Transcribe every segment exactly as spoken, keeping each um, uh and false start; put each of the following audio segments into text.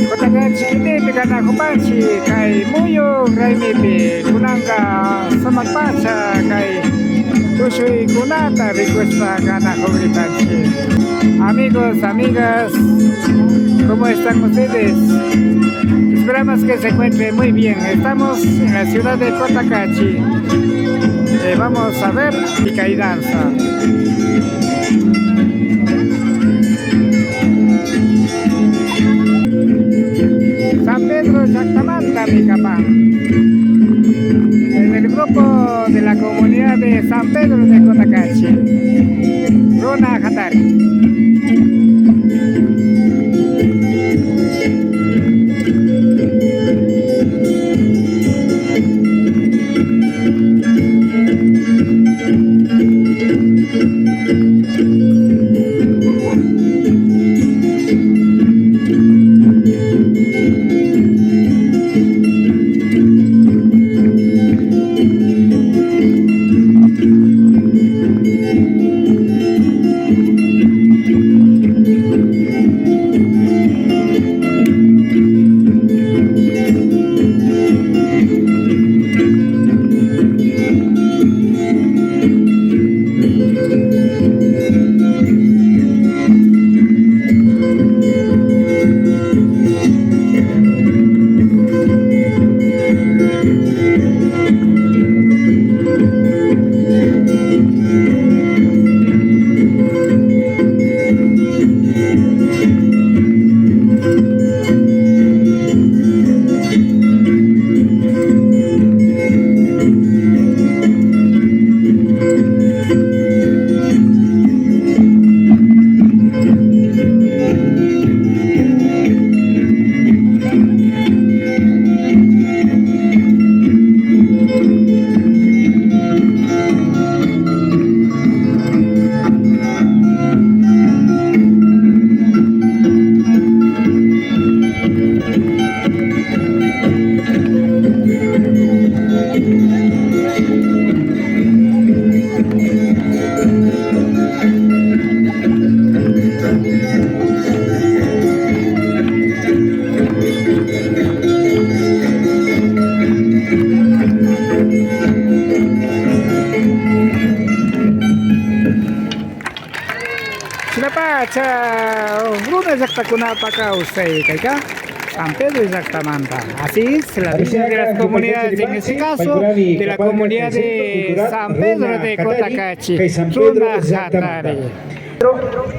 Cotacachi kitipi kanakupanchik kay muyuk raymipi, kunanka sumak pacha kay tushuykunata rikushpa kanakugripanchik. Amigos, amigas, ¿cómo están ustedes? Esperamos que se encuentren muy bien. Estamos en la ciudad de Cotacachi. Eh, vamos a ver y caerán. San Pedro llaktamantami kapan. En el grupo de la comunidad de San Pedro de Cotacachi. Runa Hatari. Shinapacha runa llaktakunapa kawsay kayka San Pedro llaktamanta. Así es, la Virgen de las Comunidades, en este caso, de la comunidad de San Pedro de Cotacachi, Runa Hatari.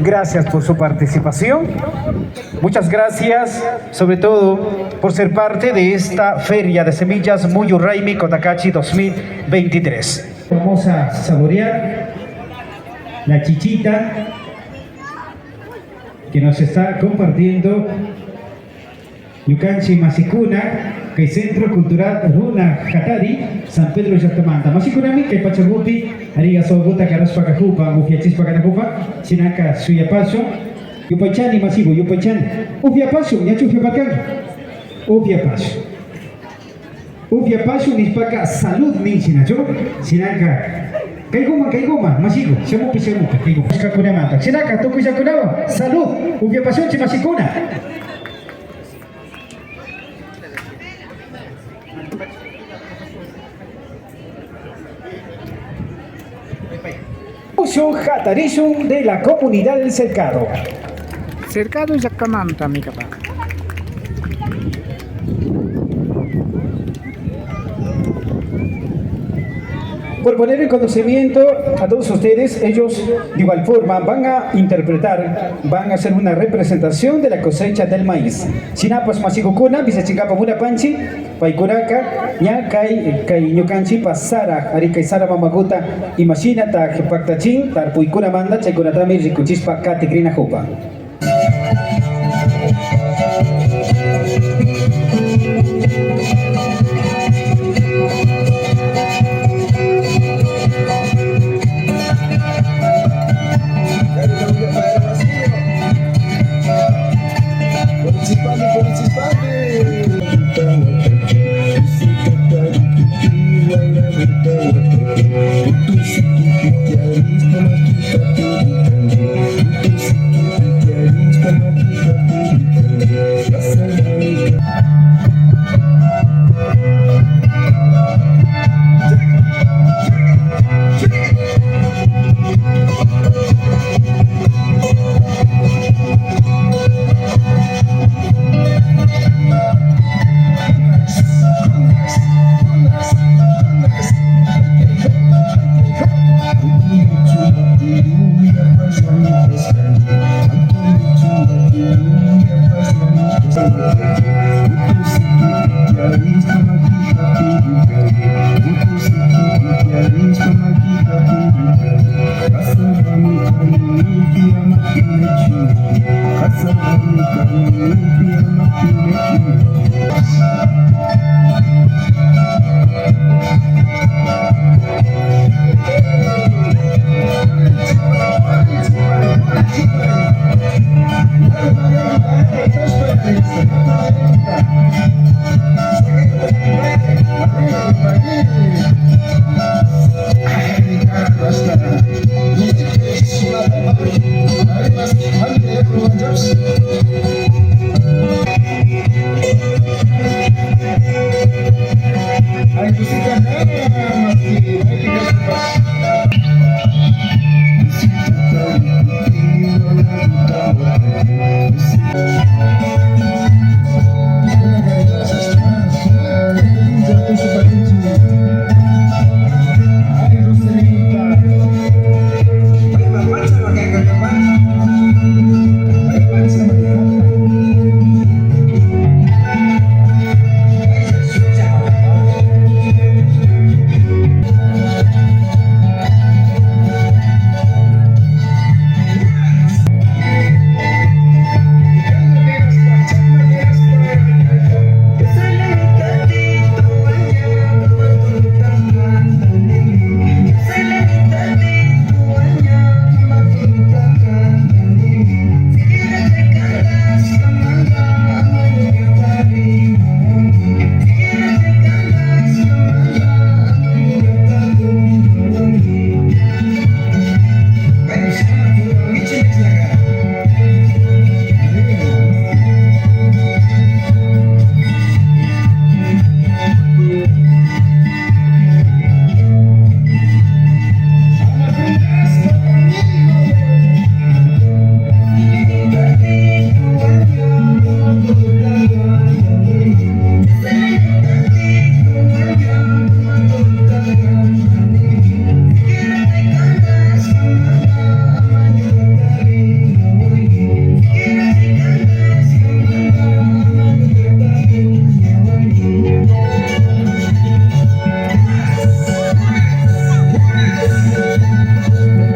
Gracias por su participación. Muchas gracias, sobre todo, por ser parte de esta Feria de Semillas Muyu Raymi Cotacachi dos mil veintitrés. Vamos a saborear la chichita que nos está compartiendo ñukanchik masikuna kay Centro Cultural Runa Hatari San Pedro llaktamanta. Mashikunami kay pachakupi ari aswaguta karashpa kakupan, upyachishpa kanakupan, shinaka shuyapashun. Yupaychani mashiku, yupaychani. Upyapashun, ñachu upyaparkanki? Upyapashun. Upyapashun nishpaka salud nin shinachu? Shinaka kaykuman, kaykuman, mashiku, shamupi, shamupi, kaykuman. Kashkakunamanta. Shinaka tukuyllakunawan salud, upyapashunchik mashikuna. Muyu Hatarishun de la comunidad del Cercado. Cercado llaktamantami kapan. Por poner en conocimiento a todos ustedes, ellos de igual forma van a interpretar, van a hacer una representación de la cosecha del maíz. Shinapash mashikukuna, visachinkapak munapanchik, paykunaka ña kay, kay ñukanchikpa sara, ari kay sara mamakuta imashinatak paktachin tarpuykunamanta, chaykunatami rikuchishpa katikrinakupan.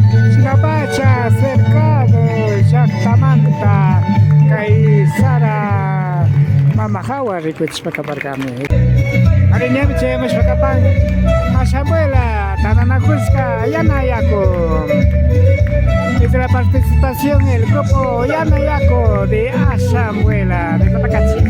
Shinapacha cercado llaktamanta kay sara mama hawa rikuchishpa kaparkami. Ari ñami chayamushpa kapan Asha Abuela, tantanakushka Yana Yaku. Es la participación el grupo Yana Yaku de Asha Abuela de Cotacachi.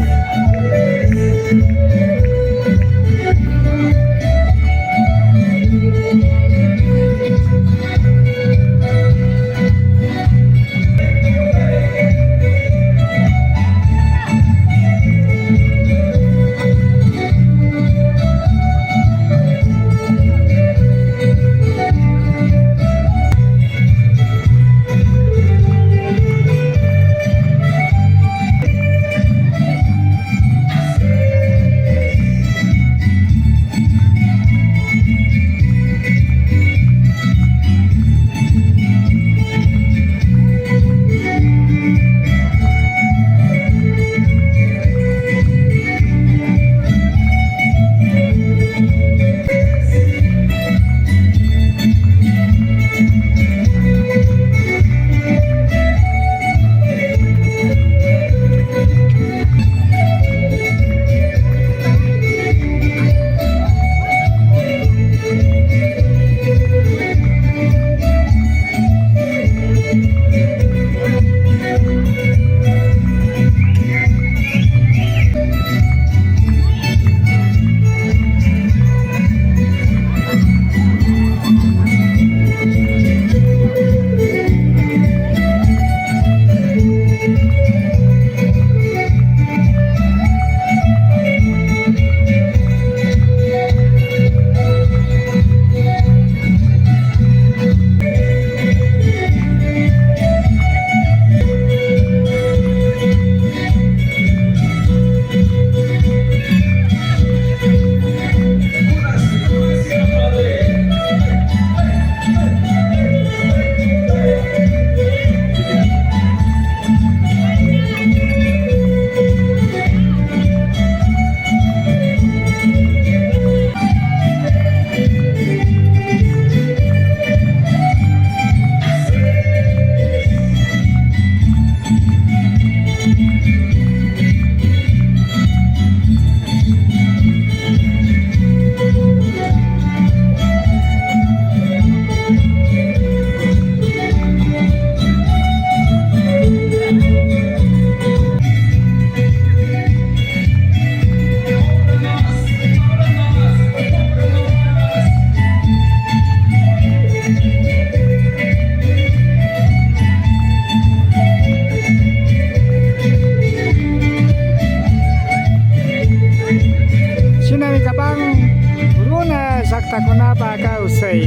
Soy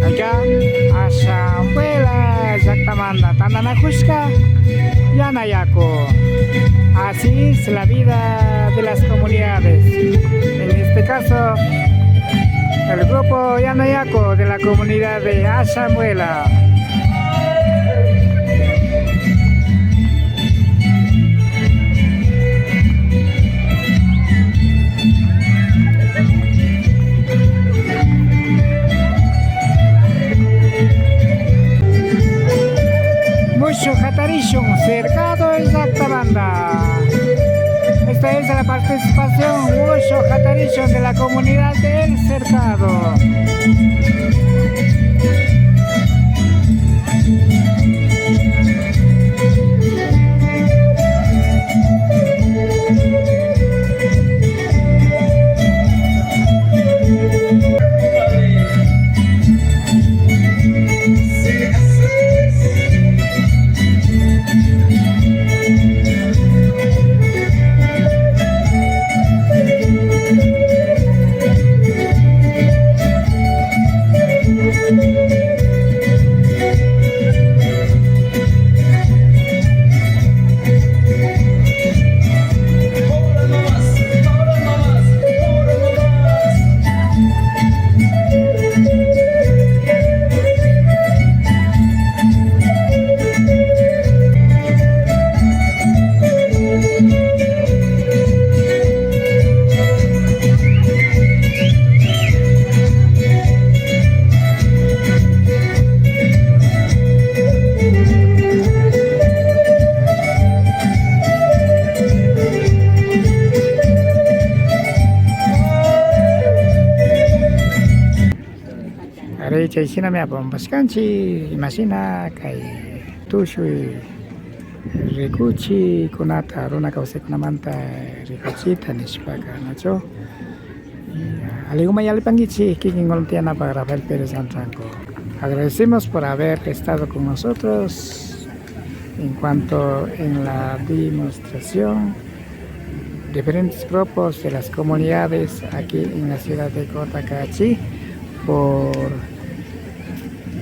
acá, Ashambuela llaktamanta tantanakushka Yana Yaku. Así es la vida de las comunidades. En este caso, el grupo Yana Yaku de la comunidad de Ashambuela. Mushuk hatarishun Cercado llaktamanta. Esta es la participación Mushuk hatarishun de la comunidad de El Cercado. Ari, chayshinami apamushkanchik, imashina kay tushuy rikuchikunata, runa kawsaykunamanta rikuchita nishpaka, nachu? Y, ah, aliguman yallipankichik kikin colombianapak Rafael Pérez Anrango. Agradecemos por haber estado con nosotros en cuanto en la demostración diferentes grupos de las comunidades aquí en la ciudad de Cotacachi por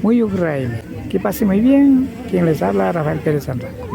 Muyuk Raymi. Que pase muy bien. Quien les habla, Rafael Pérez Anrango.